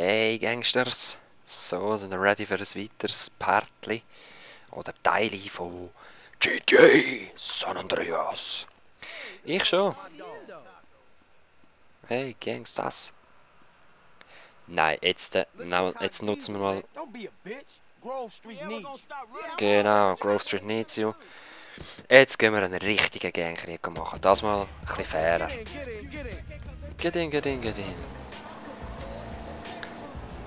Hey Gangsters, so sind wir ready für ein weiteres Partli oder Teile von GTA San Andreas. Ich schon. Hey Gangsters. Nein, jetzt nutzen wir mal. Genau, Grove Street needs you. Jetzt gehen wir einen richtigen Gangkrieg machen. Das mal ein bisschen fairer. Get in.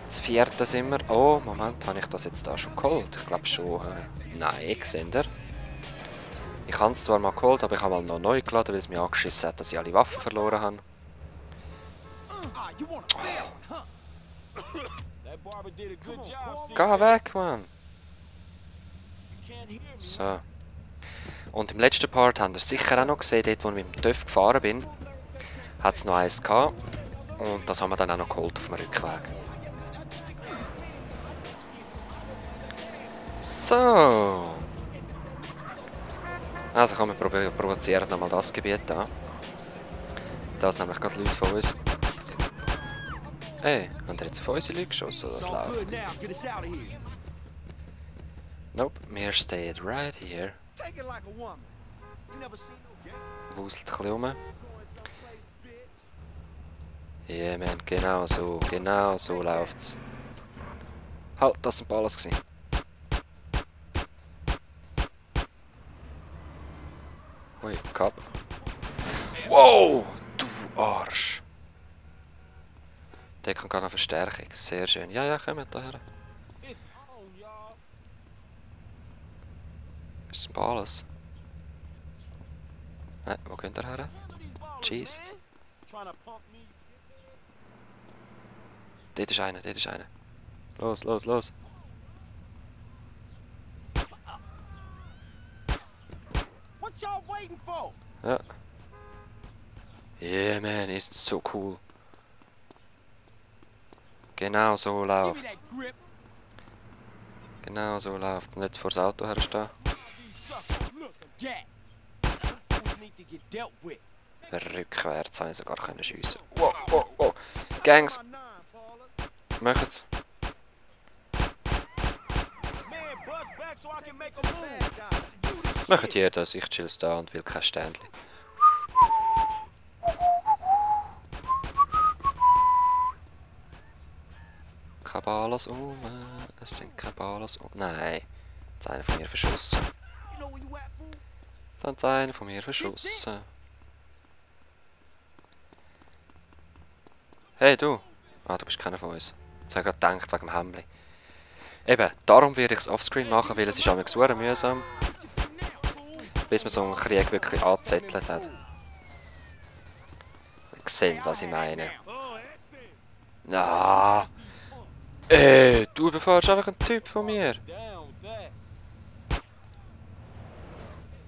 Das vierte sind wir. Oh, Moment, habe ich das jetzt da schon geholt? Ich glaube schon. Nein, seht ihr? Ich habe es zwar mal geholt, aber ich habe mal noch neu geladen, weil es mir angeschissen hat, dass ich alle Waffen verloren habe. Oh. Geh weg, Mann! So. Und im letzten Part habt ihr sicher auch noch gesehen, dort wo ich mit dem TÜV gefahren bin, hat es noch eins gehabt. Und das haben wir dann auch noch geholt auf dem Rückweg. So. Also kann man provozieren nochmal das Gebiet an. Da sind nämlich gerade Leute von uns. Ey, haben die jetzt auf unsere Leute geschossen? Das läuft. Nope, wir stehen right here. Wuselt ein bisschen rum. Yeah, man, genau so läuft's. Halt, das sind Ballas gewesen. Ui, Cup. Wow, du Arsch. Der kann gerade noch Verstärkung, sehr schön. Ja, kommt da her. Ist ein Ballas? Nein, wo geht der her? Jeez. Dort ist einer. Los. Ja. Yeah, man, ist so cool. Genau so läuft's. Nicht vor das Auto herstehen. Rückwärts haben sie sogar schiessen. Wow. Gangs! Machen's. Macht ihr das, ich chill's da und will kein Ständchen. Keine Ballas es sind keine Ballas Nein, jetzt ist einer von mir verschossen. Hey du! Ah, du bist keiner von uns. Jetzt habe ich gerade gedacht wegen dem Hemdli. Eben, darum werde ich es offscreen machen, weil es ist auch sehr mühsam. Bis man so einen Krieg wirklich angezettelt hat. Ihr seht, was ich meine. Na. Du überfährst einfach einen Typ von mir.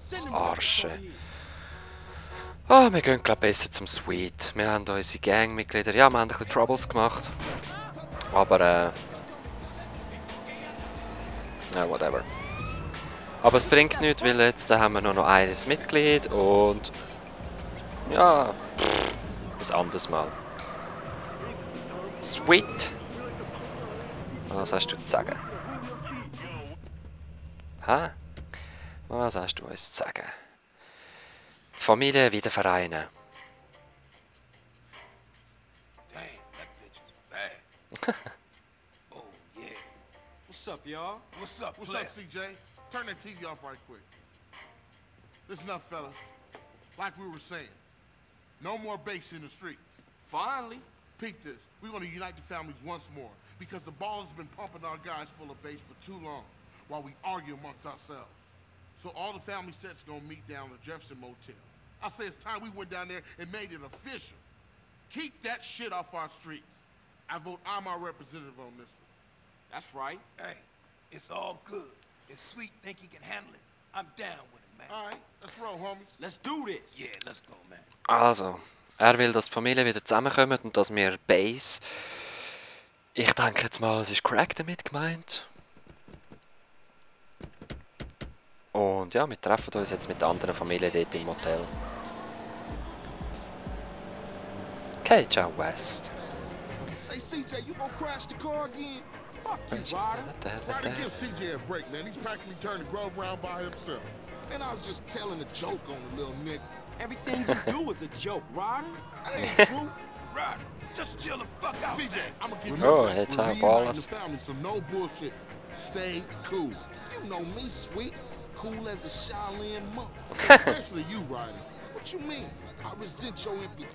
Das Arsche. Wir gehen glaube besser zum Sweet. Wir haben unsere Gangmitglieder. Ja, wir haben ein bisschen Troubles gemacht. Aber ja, whatever. Aber es bringt nichts, weil jetzt haben wir nur noch eines Mitglied und ja, ein anderes Mal. Sweet. Was hast du zu sagen? Ha? Was hast du uns zu sagen? Die Familie wieder vereinen. Oh, yeah. What's up, y'all? What's up, CJ? Turn that TV off right quick. Listen up, fellas. Like we were saying, no more base in the streets. Finally. Peep this. We want to unite the families once more because the ball has been pumping our guys full of base for too long while we argue amongst ourselves. So all the family sets gonna meet down at the Jefferson Motel. I say it's time we went down there and made it official. Keep that shit off our streets. I vote I'm our representative on this one. That's right. Hey, it's all good. If Sweet think he can handle it, I'm down with it, man. All right, let's roll, homies. Let's do this. Yeah, let's go, man. Also, will, dass die Familie wieder zusammenkommen und dass wir Base. Ich denke jetzt mal, es ist Crack damit gemeint. Und ja, wir treffen uns jetzt mit der anderen Familie dort im Motel. Okay, ciao West. Hey, CJ, you gonna crash the car again? Fuck you, Ryder. Ryder, give CJ a break, man. He's practically turned the Grove around by himself. And I was just telling a joke on the little nigga. Everything you do is a joke, Ryder. That ain't true. Ryder, just chill the fuck out. CJ, I'm gonna give you Oh, a head break. top We're ballers. reuniting the family, so no bullshit. Stay cool. You know me, sweet. Cool as a Shaolin monk. Especially you, Ryder. What you mean? I resent your empty.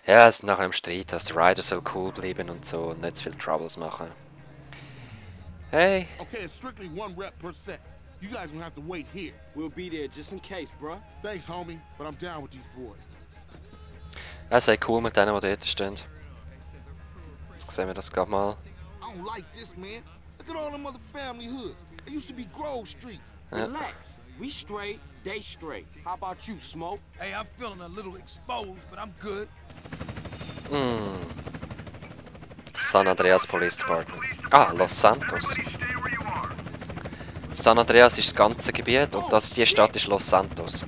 Ja, es sind nachher im Streit, dass der Ryder soll cool bleiben und so und nicht zu viel Troubles machen. Hey. Okay, it's strictly 1 rep per set. You guys gonna have to wait here. We'll be there just in case, bruh. Thanks, homie, but I'm down with these boys. Er sei cool mit denen, die dort stehen. Jetzt sehen wir das gerade mal. I don't like this, man. Look at all them other family hoods. It used to be Grove Street. Relax. We straight, they straight. How about you, Smoke? Hey, I'm feeling a little exposed, but I'm good. San Andreas Police Department. Ah, Los Santos. San Andreas ist das ganze Gebiet und die Stadt ist Los Santos.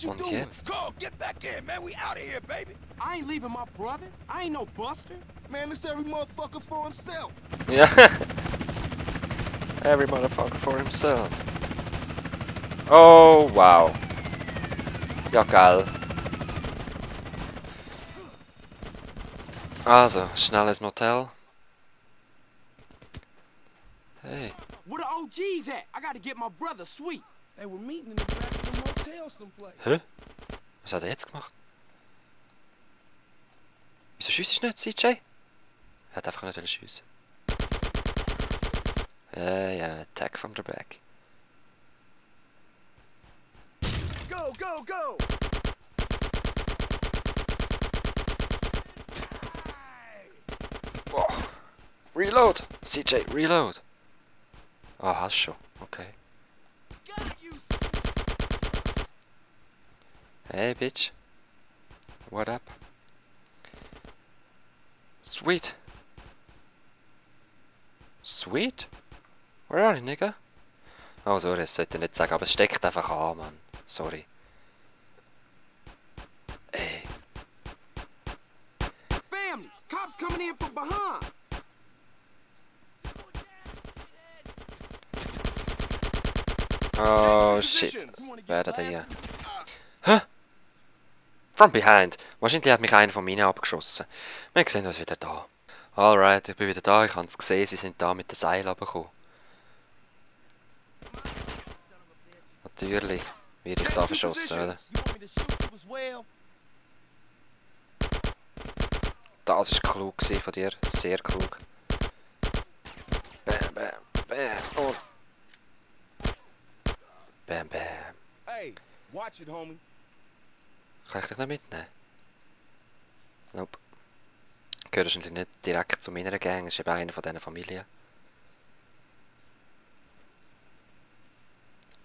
Und jetzt? Go, get back in, man. We out of here, baby. I ain't leaving my brother. I ain't no buster. Man, it's every motherfucker for himself. Ja. Every motherfucker for himself. Oh, wow. Ja, geil. Also, schnelles Motel. Hey. Where the OGs at? I gotta get my brother Sweet. They were meeting in the back of the motel someplace. Hä? Was hat er jetzt gemacht? Wieso schiessest du nicht, CJ? Er hat einfach nicht schiessen. Ja, attack from the back. Go, go, go! Oh. Reload! CJ, reload! Ah, hast schon. Okay. Hey, bitch. What up? Sweet. Sweet? Where are you, nigga? Oh, sorry, das sollte ich nicht sagen, aber es steckt einfach an, Mann. Sorry. Ey. Families! Cops coming in from behind! Oh, shit. Wer hat der hier? Hä? From behind. Wahrscheinlich hat mich einer von meinen abgeschossen. Wir sehen uns wieder da. Alright, ich bin wieder da. Ich habe es gesehen, sie sind da mit den Seilen runtergekommen. Natürlich werde ich da verschossen, oder? Das war klug von dir. Sehr klug. Bam, bam, bam. Und... Bam, bam. Hey, watch it, homie. Kann ich dich nicht mitnehmen? Nope. Gehört wahrscheinlich nicht direkt zu meiner Gang, ist eben einer von diesen Familien.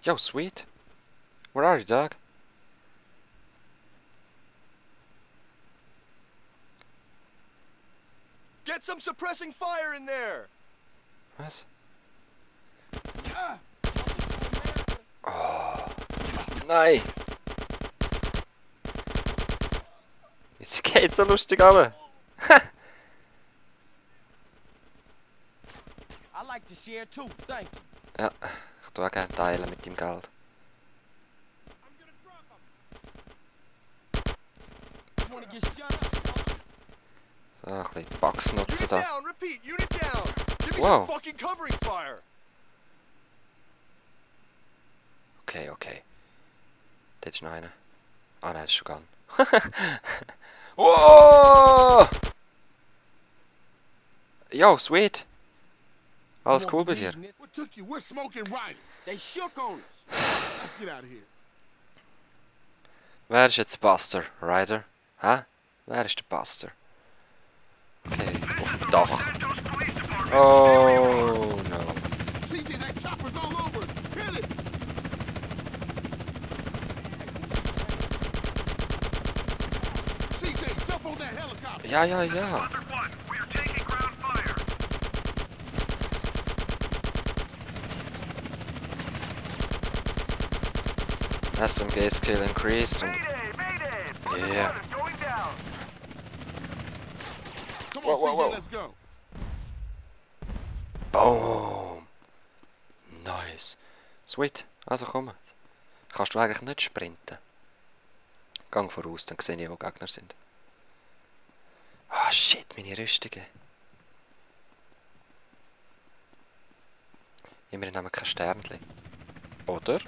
Yo, sweet. Where are you, dog? Get some suppressing fire in there! Was? Oh. Nein! Es geht so lustig runter. I like to share too, thank you. Ja, ich tue auch gerne teilen mit dem Geld. You wanna get shut up? So, ein bisschen Bugs nutzen Unit da. down, repeat, unit down! Give me Wow. some fucking covering fire! Okay, okay. Dort ist noch einer. Ah nein, das ist schon gegangen. Wow! Yo, sweet! Alles cool bei dir? What took you? We're smoking Ryder. They shook on us. Let's get out of here. Wer ist jetzt Buster? Ryder? Hä? Wer ist der Buster? Okay, auf dem Dach. Oh no. CJ, that chopper's all over us. Hit it. CJ, jump on that helicopter. Ja, ja, ja. SMG skill increased und Yeah. Come Whoa, on, whoa, CJ, whoa. let's go. Boom. Nice. Sweet. Also komm. Kannst du eigentlich nicht sprinten? Gang voraus, dann sehe ich, wo Gegner sind. Ah, shit, meine Rüstungen. Immerhin haben wir kein Sternchen. Oder?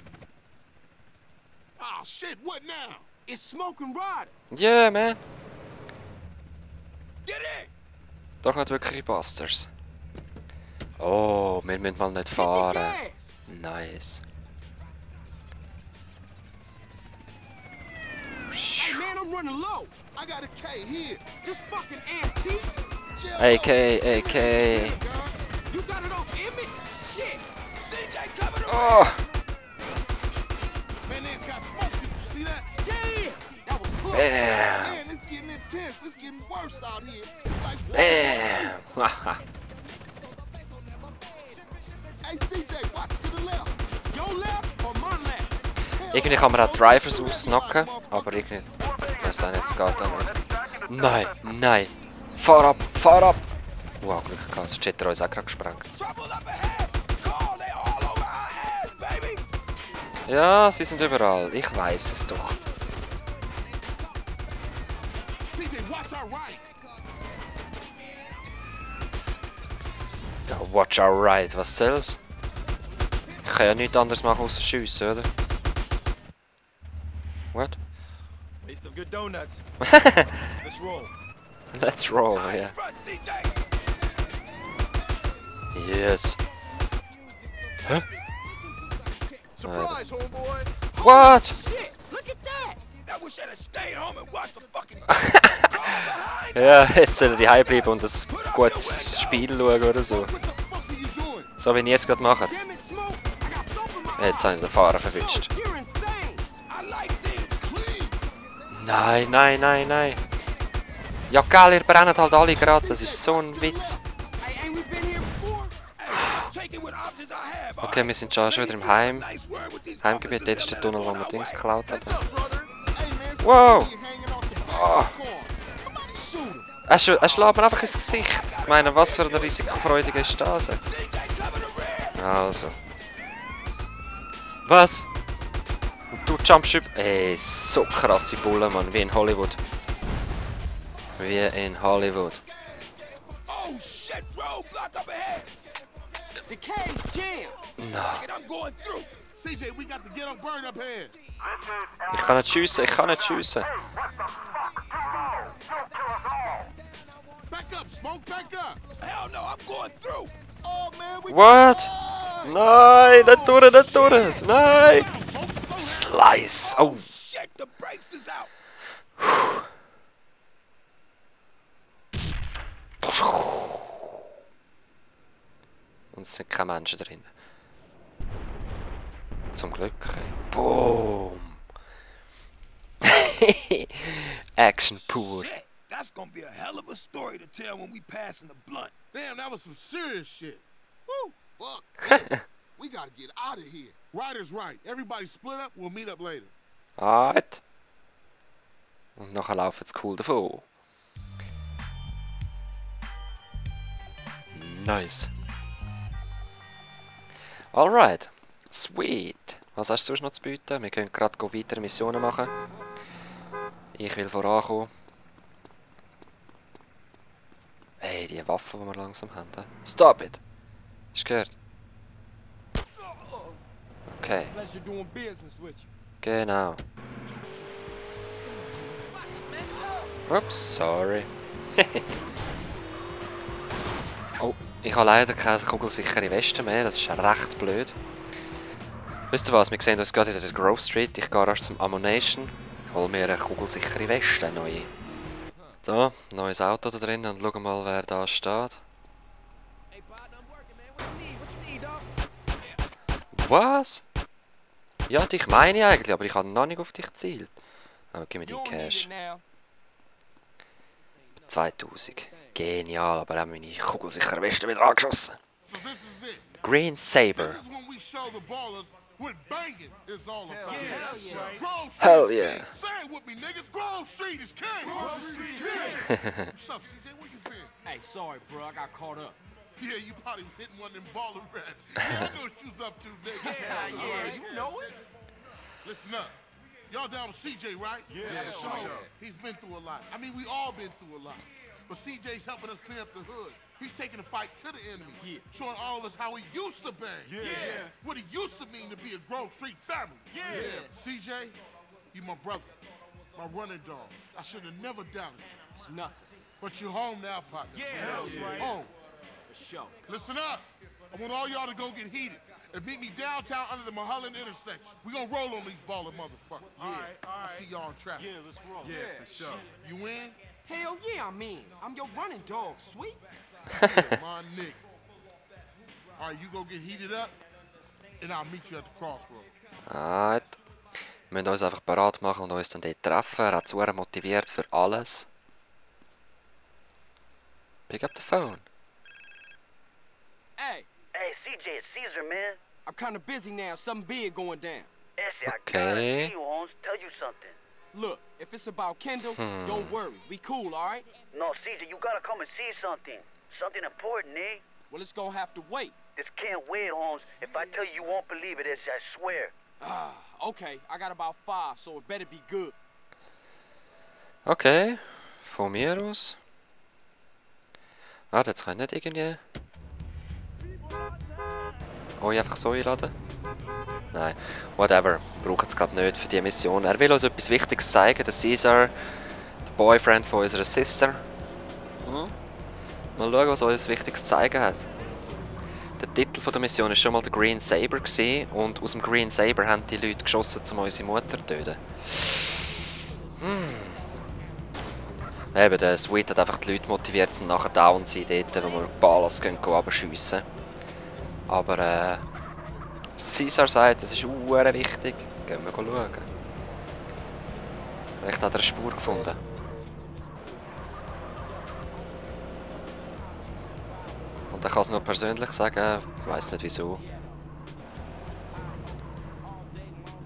Oh, shit, what now? It's Smoking Rider. Yeah, man. Get in! Doch nicht wirkliche Busters. Oh, wir müssen mal nicht Hit the fahren. gas. Nice. Hey man, I'm running low. I got a K here. This fucking antique. Chill AK, out. AK. You got it off Emmett? Shit. CJ, cover the Oh, Man, they've got smoke. You see that? Damn. That was close. bam, Man, it's getting intense. It's getting worse out here. It's like, bam. Haha. hey, CJ, watch to the left. Your left or my left? Irgendwie kann man auch Drivers ausknocken, aber irgendwie... Ich weiß auch nicht, es geht auch nicht. Nein, nein. Fahr ab, fahr ab. Wow, Glück gehabt, sonst hätte er uns auch gerade gesprengt. trouble up ahead! Call, they all over our ass, baby! Ja, sie sind überall. Ich weiß es doch. CJ, watch our right. Ja, watch our right. Was soll's? Ich kann ja nichts anderes machen, außer schiessen, oder? What? Taste of good donuts. Let's roll. Let's roll, yeah. Front, CJ! Yes. Huh? Surprise, homeboy! What? Shit. Look at that. I wish I'd have stayed home and watched the fucking Ja, jetzt sollen die heimbleiben und ein gutes Spiel schauen oder so. What the fuck are you doing? So wie ich es gerade mache. Damn it, Smoke. I got soap in my Jetzt haben sie den Fahrer verwünscht. You're insane. I like things clean. Nein, nein, nein, nein. Ja, geil, ihr brennt halt alle gerade. Das ist so ein Witz. Hey, ain't we been here before? Take it with options I have. Okay, wir sind schon wieder im Heim. Nice word with these Heimgebiet. Dort ist der Tunnel, wo wir Dings geklaut haben. What's up, brother? Hey, man, some Wow. idiot hanging off the back of the car. Somebody shoot him. Er schlägt mir einfach ins Gesicht. Ich meine, was für eine risikofreudige ist das? Also. Was? Und du Jumpship? Ey, so krasse Bullen, Mann. Wie in Hollywood. Wie in Hollywood. Oh shit, roadblock up ahead. The cave's jammed. No. And I'm going through. CJ, we got the ghetto burn up here. Ich kann nicht schiessen, ich kann nicht schiessen. Back up, Smoke, back up. Hell no, I'm going through. Oh, man, we What? got Nein, nicht durch, nicht durch. Nein. Slice. Oh. Shit, the brakes is out. Und es sind keine Menschen drin. Zum Glück. Boom. Action pur. Shit, that's gonna be a hell of a story to tell when we passing the blunt. Damn, that was some serious shit. Woo. Fuck this. We gotta get out of here. Ryder's right. Everybody split up. We'll meet up later. Alright. Und nachher laufen sie cool davon. Nice. Alright. Sweet. Was hast du sonst noch zu bieten? Wir können gerade weitere Missionen machen. Ich will vorankommen. Ey, die Waffe, die wir langsam haben. Stop it! Hast du gehört? Okay, Pleasure doing business with you. genau. Ups, sorry. Oh, ich habe leider keine kugelsichere Weste mehr, das ist recht blöd. Wisst ihr was, wir sehen uns gerade in der Grove Street. Ich gehe erst zum Ammunition, hol mir eine kugelsichere Weste, neue. So, neues Auto da drin und schau mal, wer da steht. Hey, partner, I'm working, man. What you need, dog? Was? Ja, dich meine ich eigentlich, aber ich habe noch nicht auf dich gezielt. Aber gib mir You die don't need Cash. it now. 2000. Genial, aber auch meine kugelsichere Weste wieder angeschossen. So this is it. Green Saber. This is when we show the ballers who what banging is all about. Yeah, that's right. Grove Street Hell is king. yeah. Say it with me, niggas. Grove Street is king. Grove Street is king. What's up, CJ? Where you been? Hey, sorry, bro. I got caught up. Yeah, you probably was hitting one of them baller rats. I know what you was up to, nigga. Yeah, you know it. Listen up. Y'all down with CJ, right? Yeah, sure. He's been through a lot. I mean, we all been through a lot. But CJ's helping us clean up the hood. He's taking the fight to the enemy. Showing all of us how he used to bang. Yeah. What it used to mean to be a Grove Street family. Yeah. CJ, you my brother. My running dog. I should have never doubted you. It's nothing. But you're home now, partner. Yeah, that's right. Home. For sure. Listen up. I want all y'all to go get heated and meet me downtown under the Mulholland intersection. We gonna roll on these baller motherfuckers. All right. I'll see y'all in traffic. Yeah, let's roll. Yeah, for sure. You in? Hell yeah, I'm in. I'm your running dog, sweet. Yeah, my nigga. All right, you go get heated up, and I'll meet you at the crossroads. Alright. Wir müssen uns einfach bereit machen und uns dann dort treffen. Er hat so motiviert für alles. Pick up the phone. Hey, Hey, CJ, it's Caesar, man. I'm kind of busy now. Something big going down. Essie, I Okay. gotta see you, Holmes. Tell you something. Look, if it's about Kendall, don't worry. We cool, all right? No, Caesar, you gotta come and see something. Something important, eh? Well, it's gonna have to wait. This can't wait, Holmes. If I tell you, you won't believe it, Essie, I swear. Okay, I got about 5, so it better be good. Okay. Von mir aus. Warte, jetzt kann ich nicht irgendwie... Oh, ich einfach so einladen? Nein, whatever. Braucht es gerade nicht für die Mission. Er will uns etwas Wichtiges zeigen. Der Caesar, der Boyfriend von unserer Sister. Mal schauen, was er uns Wichtiges zu zeigen hat. Der Titel der Mission war schon mal der Green Saber gewesen, und aus dem Green Saber haben die Leute geschossen, um unsere Mutter zu töten. Eben, der Sweet hat einfach die Leute motiviert, um nachher down zu sein, dort, wo wir Balas abschiessen. Aber Caesar sagt, das ist sehr wichtig. Gehen wir schauen. Vielleicht hat er eine Spur gefunden. Und er kann es nur persönlich sagen, ich weiss nicht wieso.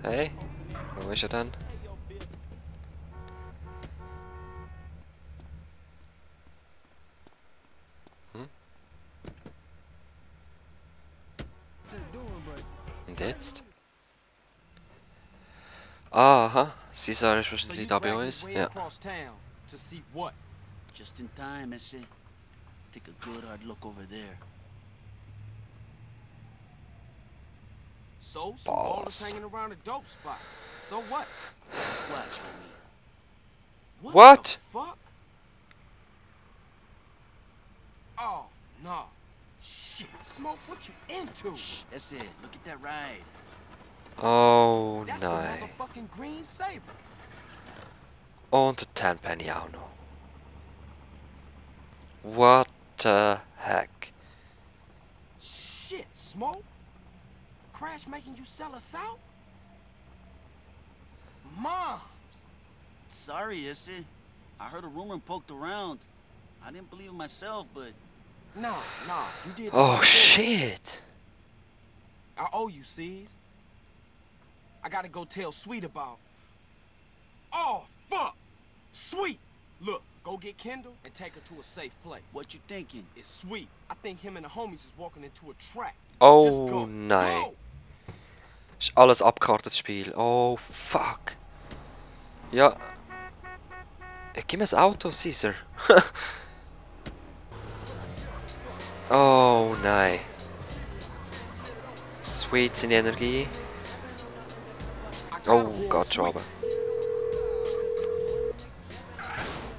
Hey, wo ist er denn? Und jetzt? Aha, Caesar ist wahrscheinlich da bei uns. Way Ja. across town to see what? Just in time, Essie. Take a good hard look over there. So, some ballers Balls. hanging around a dope spot. So what? Just watch for me. What? The fuck? Oh, no. Shit, Smoke, what you into? That's it. Look at that ride. Oh That's the nein. motherfucking Green Saber. Und der Tenpenny auch noch. What the heck? Shit, Smoke. Crash making you sell us out? Moms. Sorry, Essie. I heard a rumor and poked around. I didn't believe it myself, but Nah, you did. the Oh right thing. shit. I owe you, C's. I gotta go tell Sweet about. Oh, fuck! Sweet! Look, go get Kendall and take her to a safe place. what you thinking? It's Sweet. I think him and the homies is walking into a trap. Just Oh go. nein. Go! Ist alles abgekartetes Spiel. Oh fuck. Ja. Gib mir das Auto, Caesar. Oh nein. Sweet seine Energie. I gotta Oh warn Gott, schon Sweet. aber.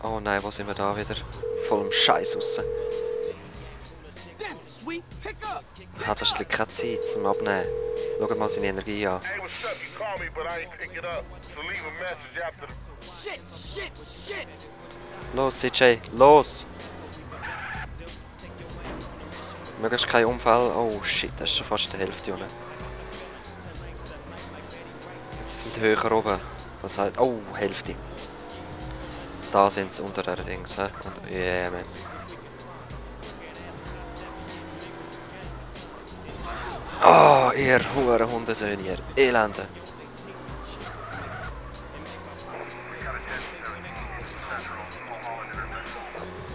Oh nein, wo sind wir da wieder? Voll im Scheiß raus. Damn it, Sweet, pick up! Hat wahrscheinlich keine Zeit zum Abnehmen. Schaut mal seine Energie an. Hey, what's up? You call me, but I ain't pick it up. So leave a message after the... Shit! Los, CJ, los! Möglichst kein Unfall. Oh shit, das ist schon fast die Hälfte, Junge. Jetzt sind die höher oben. Das heißt, oh, Hälfte. Da sind sie unter der Dings, hä? Yeah, man. Oh, ihr Hurenhundesöhne, ihr Elende.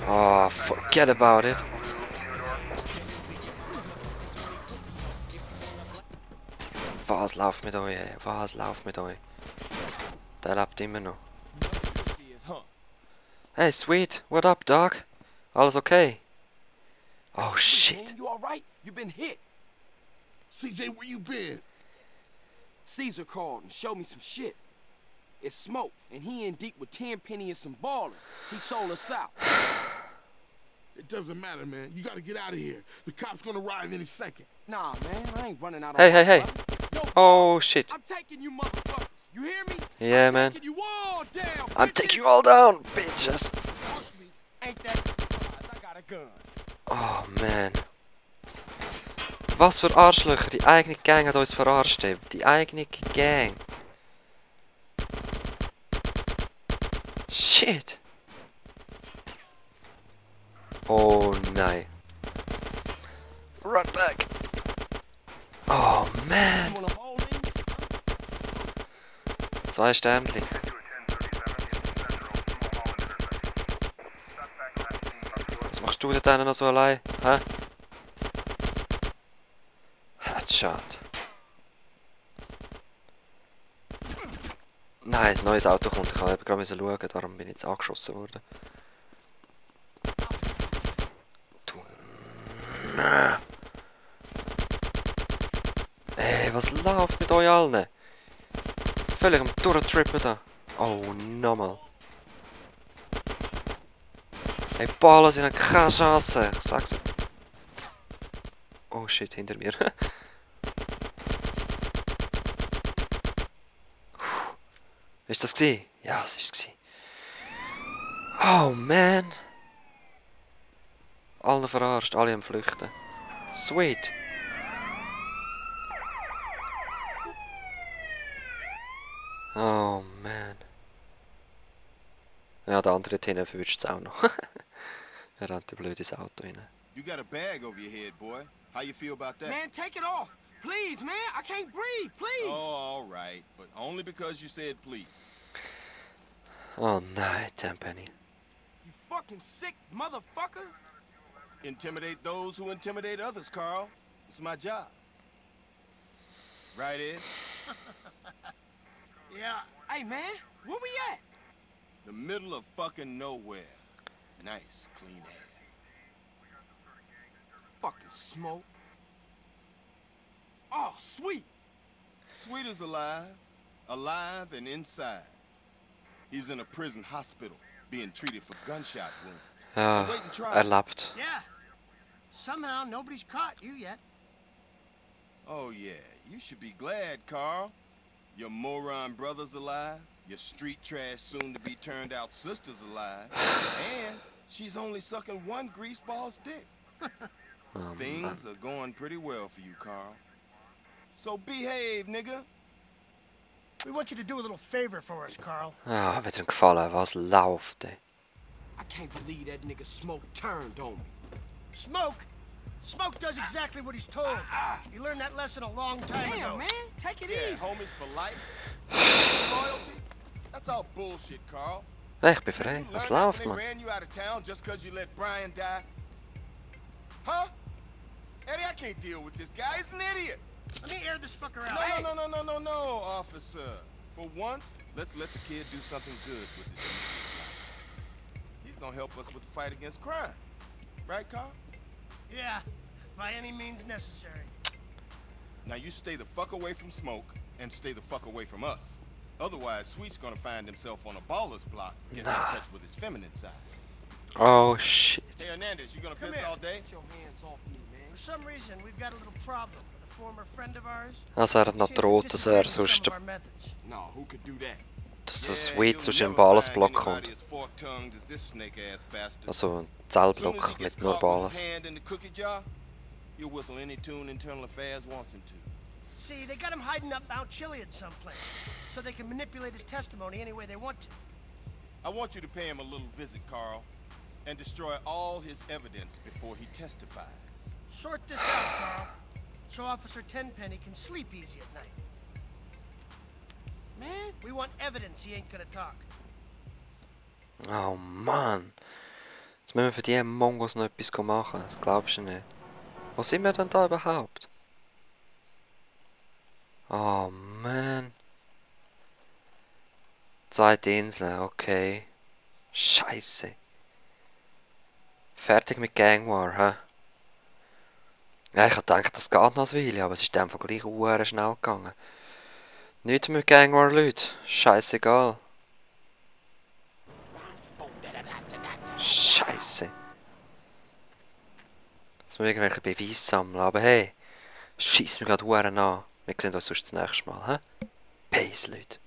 Oh, forget about it. Was läuft mit euch, ey? Was läuft mit euch? Der lebt immer noch. Hey, sweet. What up, dog? Alles okay? Oh, shit. Man, you all right? You been hit. CJ, where you been? Caesar called and showed me some shit. It's Smoke, and he in deep with Tenpenny and some ballers. He sold us out. It doesn't matter, man. You gotta get out of here. The cops gonna arrive any second. Nah, man, I ain't running out of Hey. No, Oh, shit. I'm taking you motherfuckers. You hear me? Yeah, I'm man. taking you all down. I'm bitches. taking you all down, bitches. Ain't that surprised? I got a gun. Oh, man. Was für Arschlöcher. Die eigene Gang hat uns verarscht, ey. Die eigene Gang. Shit. Oh, nein. Run back. Oh, man. You wanna hold me? 2 Sternchen. Was machst du denn noch so allein? Hä? Headshot. Nein, ein neues Auto kommt. Ich habe eben gerade schauen, darum bin ich jetzt angeschossen worden. Du. Ey, was läuft mit euch allen? Völlig am Durchtrippen da. Oh, nochmal. Hey, Ballen sind keine Chance. Ich sag's euch. Oh shit, hinter mir. Ist das gsi? Ja, es ist gsi. Oh man. Alle verarscht, alle am Flüchten. Sweet. Oh man. Ja, der andere hinten verwünscht es auch noch. Er rennt ein blödes Auto rein. You got a bag over your head, boy. How you feel about that? Man, take it off. Please, man. I can't breathe. Please. Oh, all right. But only because you said please. Oh nein, Tenpenny. You fucking sick motherfucker. Intimidate those who intimidate others, Carl. It's my job. Right, Ed? Yeah. Hey, man. Where we at? The middle of fucking nowhere. Nice, clean air. Fucking Smoke. Oh, sweet. Sweet is alive. Alive and inside. He's in a prison hospital, being treated for gunshot wounds. Ja, Wait and try. er lebt. Yeah. Somehow nobody's caught you yet. Oh, yeah. You should be glad, Carl. Your moron brother's alive. Your street trash soon-to-be turned-out sister's alive. And she's only sucking one greaseball's dick. Things are going pretty well for you, Carl. So behave, nigga. We want you to do a little favor for us, Carl. Ah, wird ihm gefallen. Was läuft, ey? I can't believe that nigga Smoke turned on me. Smoke! Smoke does exactly what he's told. He learned that lesson a long time ago. Damn, man. Take it Yeah, easy. homies for life. Loyalty. That's all bullshit, Carl. Hey, ich bin Did frei. you Was learn that läuft, when man? they ran you out of town just because you let Brian die? Huh? Eddie, I can't deal with this guy. He's an idiot. Let me air this fucker out. No, officer. For once, let's let the kid do something good with his life. He's gonna help us with the fight against crime. Right, Carl? Yeah, by any means necessary. Now you stay the fuck away from Smoke and stay the fuck away from us. Otherwise, Sweet's gonna find himself on a baller's block, getting in touch with his feminine side. Oh shit. Hey, Hernandez, you gonna Come piss here. all day? Get your hands off me, man. For some reason, we've got a little problem with a former friend of ours. Also, er hat noch Seems to droht, dass er disagree with sonst, some of our methods. No, who could do that? dass der Yeah, Sweet you'll sonst in den never Ballenblock find kommt. anybody as fork-tongued as this snake-ass bastard. Also ein As soon as he Zellblock gets mit nur caught with Ballen. his hand in the cookie jar, he'll whistle any tune Internal Affairs wants him to. See, they got him hiding up Mount Chiliad someplace, so they can manipulate his testimony any way they want to. I want you to pay him a little visit, Carl, and destroy all his evidence before he testifies. Sort this out, Carl. so Officer Tenpenny can sleep easy at night. Man, we want evidence he ain't gonna talk. Oh Mann. Jetzt müssen wir für die Mongos noch etwas machen. Das glaubst du nicht. Wo sind wir denn da überhaupt? Oh man. Zweite Insel, okay. Scheiße. Fertig mit Gang War, hä? Ja, ich hab gedacht, das geht noch ein Weile, aber es ist einfach gleich schnell gegangen. Nicht mit Gang War, Leute. Scheißegal. Scheiße. Jetzt muss ich irgendwelche Beweise sammeln, aber hey, schieß mich gerade an. Wir sehen uns sonst das nächste Mal, hä? Peace, Leute.